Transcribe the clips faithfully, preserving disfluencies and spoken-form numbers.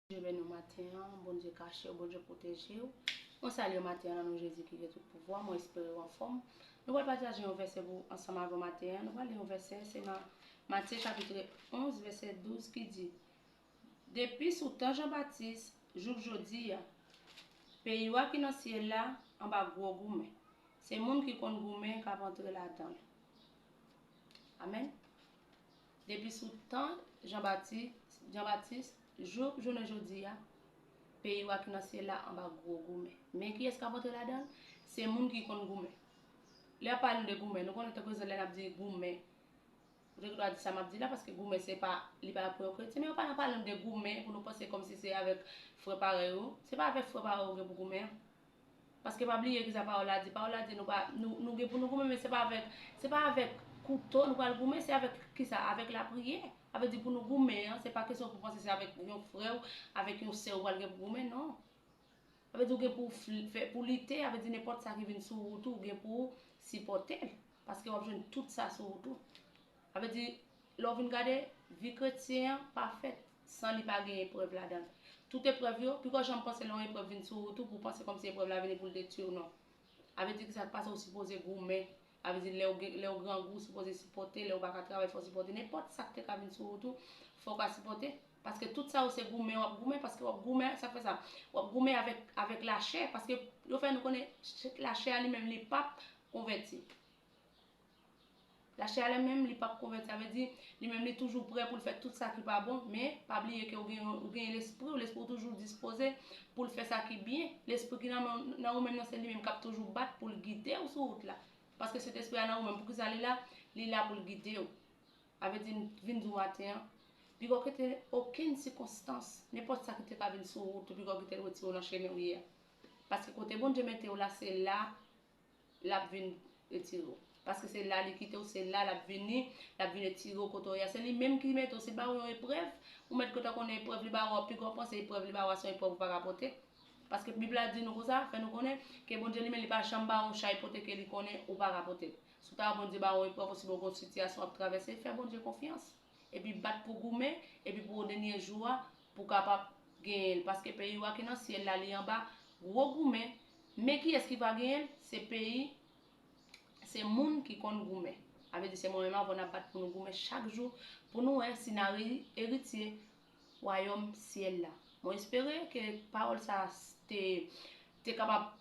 Bondye beni w maten an, Bondye kache w, Bondye pwoteje w. Mwen salye w maten an nan non Jezi ki gen tout pouvwa, mwen espere w anfòm. Nou pral pataje yon vèsè pou ansanm avè w maten an. Nou pral li yon vèsè, se nan Matye chapit onz, vèsè douz ki di, Depi sou tan Jan Batis jouk jodi a, peyi w a ki nan syèl la anba gwo goumen. Se moun ki konn goumen k ap antre ladan l. Amèn. Depi sou tan Jan Batis, Jan Batis, jouk jounen jodi a, peyi w a ki nan syèl la anba gwo goumen. Men kiyès k ap antre ladan l? Se moun ki konn goumen. Lè y ap pale nou de goumen, nou konnen tankou lè n ap di goumen, ou te gen dwa di sa m ap di la, paske goumen se pa, li pa pou yon kretyen, men yo pa nan pale nou de goumen pou nou panse kòmsi se avèk frè parèy ou. Se pa avèk frè parèy ou gen pou goumen an. Paske pa bliye kisa pawòl la di. Pawòl la di nou pa, nou, nou gen pou nou goumen, men se pa avèk, se pa avèk kouto nou pral goumen, se avèk kisa? Avèk lapriyè. Sa vle di pou nou goumen an, se pa kesyon pou panse se avèk yon frè w, avèk yon sè w pral gen pou goumen, non. Sa vle di ou gen pou w fl-, fè, pou lite, sa vle di nenpòt sa ki vin sou wout ou, ou gen pou w sipòte l. Paske w ap jwenn tout sa sou wout ou. Sa vle di, lè w vin gade, vi kretyen an pa fèt san li pa gen eprèv ladan l. Tout eprèv yo, piko janm panse lè yon eprèv vin sou wout ou, pou w panse kòmsi eprèv la vini pou l detwi w, non. Sa vle di kisa k pase, ou sipoze goumen. Sa vle di lè w gen, lè w grangou, ou sipoze sipòte, lè w pa ka travay, fò w sipòte. Nenpòt sa k te ka vin sou wout ou, fò w ka sipòte. Paske tout sa yo se goumen, w ap goumen, paske w ap goumen, sa k fè sa? W ap goumen avèk, avèk lachè, paske yo fè nou konnen lachè a li menm li p ap konvèti. Lachè a li menm, li p ap konvèti. Sa vle di, li menm, li toujou prè pou l fè tout sa ki pa bon, men pa bliye ke ou gen, ou gen lespri w, lespri w toujou dispoze pou l fè sa ki byen. Lespri ki nan men, nan ou menm nan, se li menm k ap toujou bat pou l gide w sou wout la. Paske Sentespri a nan ou menm, poukisa li la? Li la pou l gide w. Sa vle di, m vin di w maten an, piko kite okenn sikonstans, nenpòt sa ki te ka vin sou wout ou, piko kite l retire w nan chemen w ye a. Paske kote Bondye mete w la, se la l ap vin retire w. Paske se la li kite w, se la l ap vini, l ap vin retire w kote w ye a. Se li menm ki mete w, si l ba w yon eprèv, ou mèt gentan konnen eprèv li ba w a, pi gwo panse eprèv li ba w a se yon eprèv ou pa ka pote. Paske Bib la di nou konsa, fè nou konnen ke Bondye li menm li pa janm ba w yon chay pote ke li konnen ou pa ka pote. Si w ta wè Bondye ba w yon eprèv, osibyen w gen yon sitiyasyon w ap travèse, fè Bondye konfyans. Epi bat pou goumen, epi pou dènye jou a, pou w kapab genyen l. Paske peyi w a ki nan syèl la, li anba gwo goumen. Men kiyès ki va genyen l? Se peyi, se moun ki konn goumen. Sa vle di se mwen menm avè w n ap bat pou nou goumen chak jou, pou nou wè si n a eri-, eritye wayòm syèl la. Mwen espere ke pawòl sa a te, te kapab,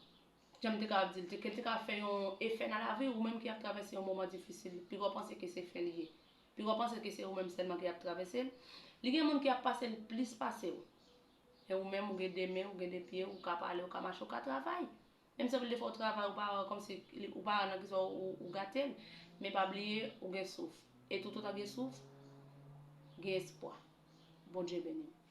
jan m te kapab di l, te, ke l te kapab fè yon efè nan lavi w, ou menm ki ap travèse yon moman difisil, pi gwo panse ke se fen li ye. Pi gwo panse ke se ou menm sèlman ki ap travèse l. Li gen moun ki ap pase l plis pase w. E ou menm, ou gen de men, ou gen de pye, ou ka pale, ou ka mache, ou ka travay. Menm si anpil de fwa ou travay, ou pa wè kòmsi li, ou pa wè nan kisa ou, ou, ou gate l. Men pa bliye, ou gen souf. E toutotan gen souf, gen espwa. Bondye beni w.